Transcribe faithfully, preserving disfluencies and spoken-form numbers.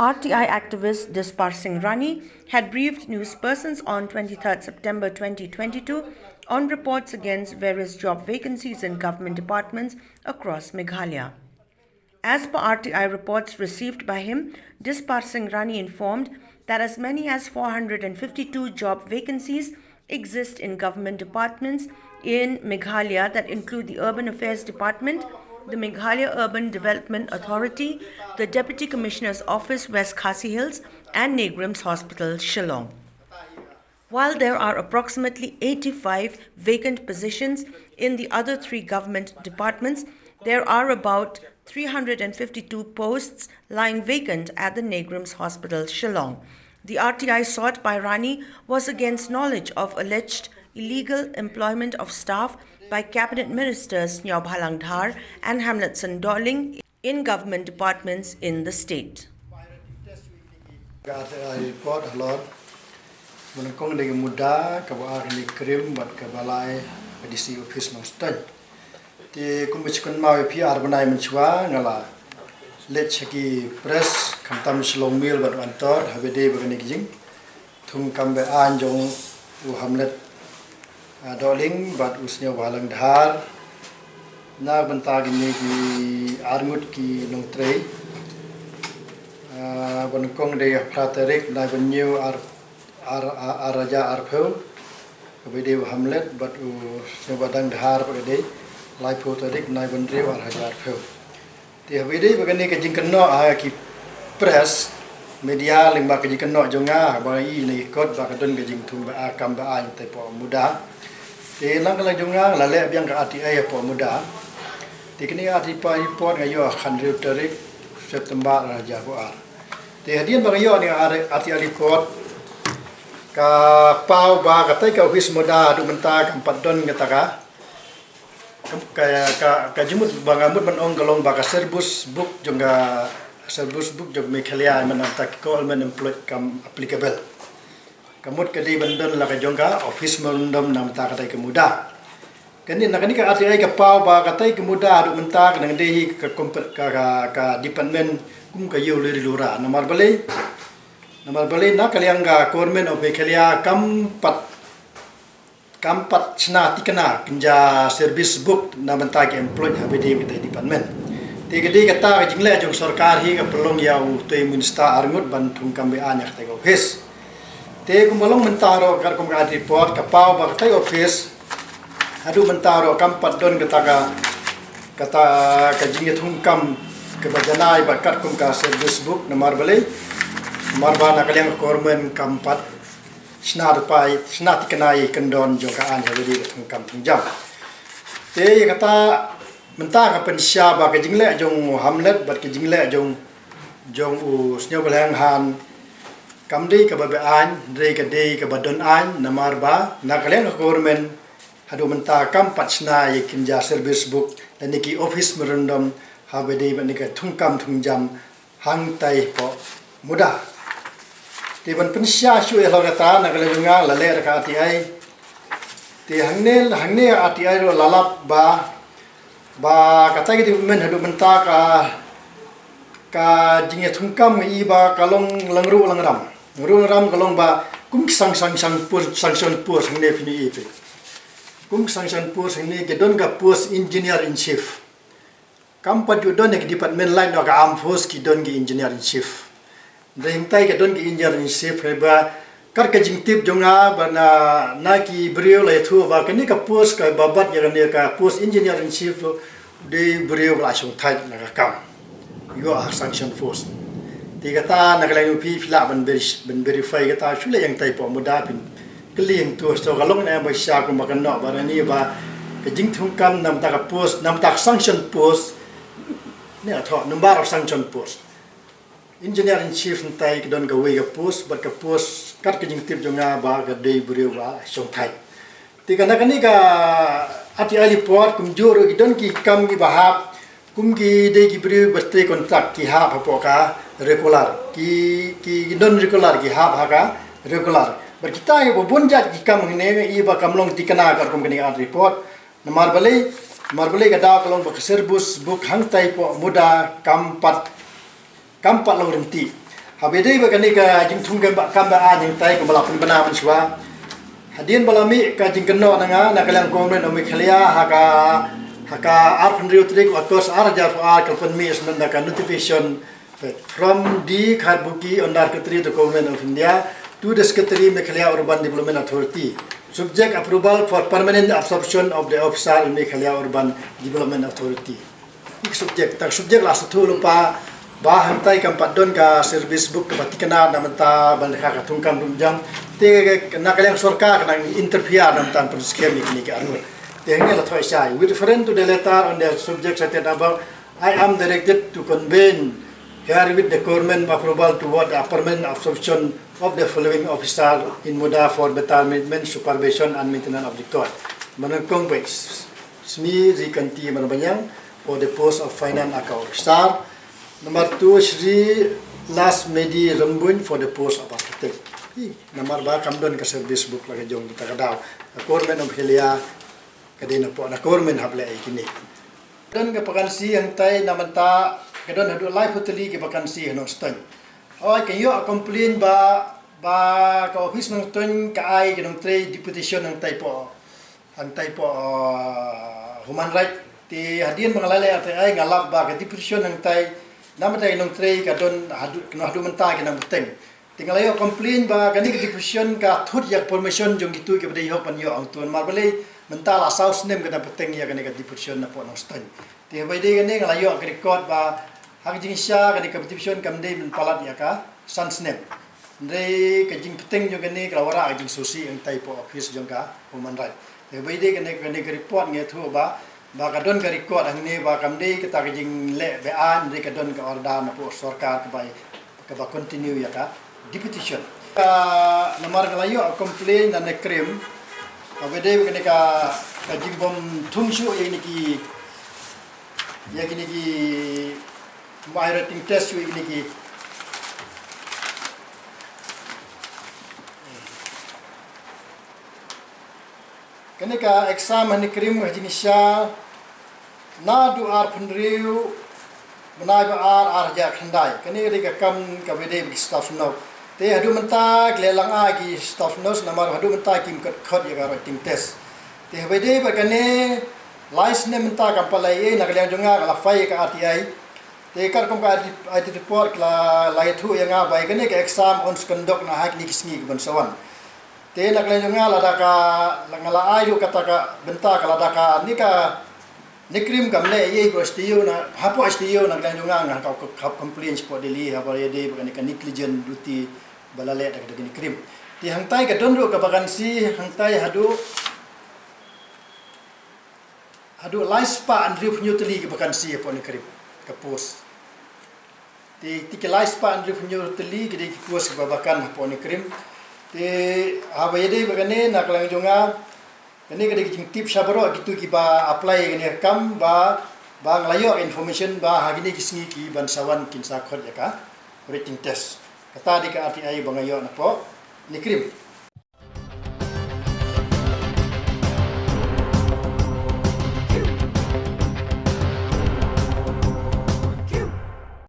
R T I activist Dispar Singh Rani had briefed newspersons on twenty-third September twenty twenty-two on reports against various job vacancies in government departments across Meghalaya. As per R T I reports received by him, Dispar Singh Rani informed that as many as four hundred fifty-two job vacancies exist in government departments in Meghalaya that include the Urban Affairs Department, the Meghalaya Urban Development Authority, the Deputy Commissioner's Office, West Khasi Hills, and NEIGRIHMS Hospital, Shillong. While there are approximately eighty-five vacant positions in the other three government departments, there are about three hundred fifty-two posts lying vacant at the NEIGRIHMS Hospital, Shillong. The R T I sought by Rani was against knowledge of alleged illegal employment of staff by Cabinet Ministers Sniawbhalang Dhar and Hamletson Dohling in government departments in the state. Ka R T I report halor ba nyngkong ka dei ka muda kaba ar kane ka krim bad kaba lai ka D C office Nongstoiñ. Te kumba shu kynmaw ïa phi, ar bnai mynshuwa nga la leit sha ki press, khamtam Shillong Mail bad Wantor, haba ïadei bad kane ka jingthung kam beaiñ jong u Hamlet, ah, Dohling bad u Sniawbhalang Dhar na ka bynta kine ki arngut ki nongtrei, ah, ba nyngkong dei ha phra tarik Naiwieng ar, ar, ar, ar hajar arphew, kaba ïadei u Hamlet bad u Sniawbhalang Dhar ba ka dei laiphew tarik Naiwieng ar hajar arphew. Te haba ïadei bad kane ka jingkynnoh ha ki press media lyngba ka jingkynnoh jong nga, ba i na i kot ba ka don ka jingthung ba, ah, kam beaiñ te hapoh muda. Te na ka liang jong nga la leh biang ka R T I hapoh muda. Te kane ka R T I report nga ïoh ha ka hynriew tarik September ar hajar arphew ar. Te hadien ba nga ïoh ne ka R T I report, ka paw ba katei ka office muda haduh mynta kam pat don kata ka, ka, ka, ka jingmut ba nga mut ban ong ka long ba ka service book jong ka, service book jong Meghalaya, mynta ka Government Employed kam applicable. Ka mut ka dei ban don la ka jong ka office memorandum na bynta katei ka muda. Kane, na kane ka R T I ka paw ba katei ka muda haduh mynta ka dang dei ka kompe-, ka, ka, ka department kum ka ïew liri lura. Namar balei, namar balei na ka liang ka Government of Meghalaya kam pat, kam pat shna thikna kynja service book na bynta ki employed haba ïadei bad katei department. Te ka dei kata ka jingleh jong sorkar hi ka pynlong ïa utei u minister arngut ban thung kam beaiñ ha katei ka office. Te kumba long mynta ruh katkum ka report ka paw ba katei office haduh mynta ruh kam pat don kata ka, kata ka jingïathung kam kaba janai bad katkum ka service book. Namar balei? Namar ba na ka liang ka government kam pat shna dupai, shna thikna ïa ki kyndon jong ka aiñ haba ïadei bad thung kam thung jam. Te ïa kata mynta ka pynshai ba ka jingleh jong u Hamlet bad ka jingleh jong, jong u Sniawbhalang Dhar kam dei kaba beaiñ, dei ka dei kaba don aiñ, namar ba na ka liang ka government haduh mynta kam pat shna ïa ki kynja service book lane ki office memorandum haba ïadei bad kane ka thung kam thung jam hangtai hapoh muda. Te ban pynshai shuh ïa halor kata, na ka liang jong nga la leh da ka R T I. Te hangne, hangne R T I ruh la lap ba, ba katei ka department haduh mynta ka, ka jingïathung kam ngi i ba ka long langruh langram. Langruh langram ka long ba kum ki sang, sang, sang post, sanction post hangne phin i phi. Kum ki sanction post hangne ki don ka post engineer in chief. Kam pat ju don ïa ki department lait noh ka armed force ki don ki engineer in chief. Hynrei hangtai ka don ki engineer in chief, hynrei ba kat ka jingtip jong nga ba na, na ki briew la ïathuh ba kane ka post kaba bat ïa kane ka post engineer in chief u dei u briew ba la shongthait na ka kam. Ïoh ha sanction post. Te kata na ka liang jong phi, phi lah ban ver-, ban verify kata, shu leit ïa hangtai hapoh muda phin kylli hangto, to ka long ne ba sha kumba ka noh ba na ni ba ka jingthung kam na bynta ka post, na bynta ka sanction post. Ne ka thoh number of sanction post. Engineer in chief hangtai ka don kawei ka post, bad ka post kat ka jingtip jong nga ba ka dei briew ba shongthait. Te ka na kane ka R T I report kumjuh ruh ki don ki kam kiba hap, kum ki dei ki briew ba trei kontrak ki hap hapoh ka regular. Ki, ki, ki non regular ki hap ha ka regular. Bad kita ki ba bun jait ki kam hangne i ba kam long thikna katkum kane ka report. Namar balei, namar balei ka daw ka long ba ka service book hangtai hapoh muda kam pat, kam pat long ryntih. Haba ïadei bad kane ka jingthung kam ba, kam ba ai hangtai kumba la pynbna mynshuwa. Hadien ba la mih ka jingkynnoh na nga na ka liang Government of Meghalaya ha ka, ha ka arphew hynriew tarik August ar hajar arphew ar, ka la pynmih sha ngan da ka notification from the Kharbuki Under Secretary to Government of India to the Secretary Meghalaya Urban Development Authority. Subject approval for permanent absorption of the officer in Meghalaya Urban Development Authority. Ïa ka subject, ta ka subject la sngewthuh lypa ba hangtai kam pat don ka service book kaba thikna na ka bynta ban kha ka thungkam thungjam. Te na ka liang sorkar ka nang interfere na ka bynta ban pynskhem ïa kine ki arngut. Te hangne la thoh shai. With reference to the letter on the subject cited above, I am directed to convey herewith the government approval toward the permanent absorption of the following officer in Muda for better management, supervision and maintenance of the court. Manang kong bai Smi Rikanti Marbaniang for the post of finance account officer. Number two, Shri Lasmedi Rembun for the post of architect. Hi, namar ba kam don ka service book la ka jong kita ka daw. Ka Government of Meghalaya ka dei na pok na Government hap leh ïa kine. Don ka vacancy hangtai na mynta, ka don haduh laiphew tylli ki vacancy ha Nongstoiñ. Hooid, ka ïoh complain ba, ba ka office Nongstoiñ ka ai ka nongtrei deputation hangtai pok, hangtai pok, uh, Human Right. Te hadien ba nga la leh R T I nga lap ba ka deputation hangtai na mynta ka nongtrei ka don haduh, haduh mynta ka nang bteng. Te nga la ïoh complain ba kane ka deputation ka thut ïa ka formation jong kito kiba dei hok ban ïoh hangto, namar balei mynta la saw snem ka dang bteng ïa kane ka deputation na pok Nongstoiñ. Te haba ïadei kane nga la ïoh ka record ba ha ka jingshisha kane ka deputation kam dei ban palat ïa ka san snem. Hynrei ka jingbteng jong kane ka la wanrah ka jingsngewsih hangtai pok office jong ka Human Right. Te haba ïadei kane, kane ka report nga ïathuh ba, ba ka don ka record hangne ba kam dei kata ka jingleh be-aiñ, hynrei ka don ka order na pok sorkar kaba, kaba continue ïa ka deputation. Ka namar nga la ïoh complain na NEIGRIHMS, haba ïadei bad kane ka, ka jingbym thung shuh ïa kine ki, ïa kine ki, bym ai written test shuh ïa kine ki. Kane ka exam ha NEIGRIHMS ha jingshisha naduh arphew hynriew bnai ba ar, ar hajar khyndai. Kane ka dei ka kam kaba ïadei bad ki staff nurse. Te haduh mynta ki la lang ai ki staff nurse namar haduh mynta kim khot khot ïa ka written test. Te haba ïadei bad kane lai snem mynta kam pat leh ei, na ka liang jong nga ka la file ïa ka R T I. Te katkum ka audit report ka la, la ïathuh ïa nga ba ïa kane ka exam yn sa conduct na ha kine ki sngi kiban sa wan. Te na ka liang jong nga lada ka, la, nga la ai ruh kata ka bynta ka lada ka, kane ka NEIGRIHMS kam leh ei ei hapoh S T U na, hapoh S T U na ka liang jong nga nga hap, hap complain shapoh Delhi haba ïadei bad kane ka negligent duty ba la leh da ka NEIGRIHMS. Te hangtai ka don ruh ka vacancy hangtai haduh, haduh lai spah hynriew phew tylli ki vacancy hapoh NEIGRIHMS ka post. Te, te ki lai spah hynriew phew tylli ki dei ki post kiba vacant hapoh NEIGRIHMS. Te haba ïadei bad kane na ka liang jong nga, kane ka dei ka jingtip sha baroh kito kiba apply ïa kane ka kam ba, ba nga la ïoh information ba ha kine ki sngi kiban sa wan kin sa khot ïa ka written test. Kata dei ka R T I ba nga ïoh napoh NEIGRIHMS.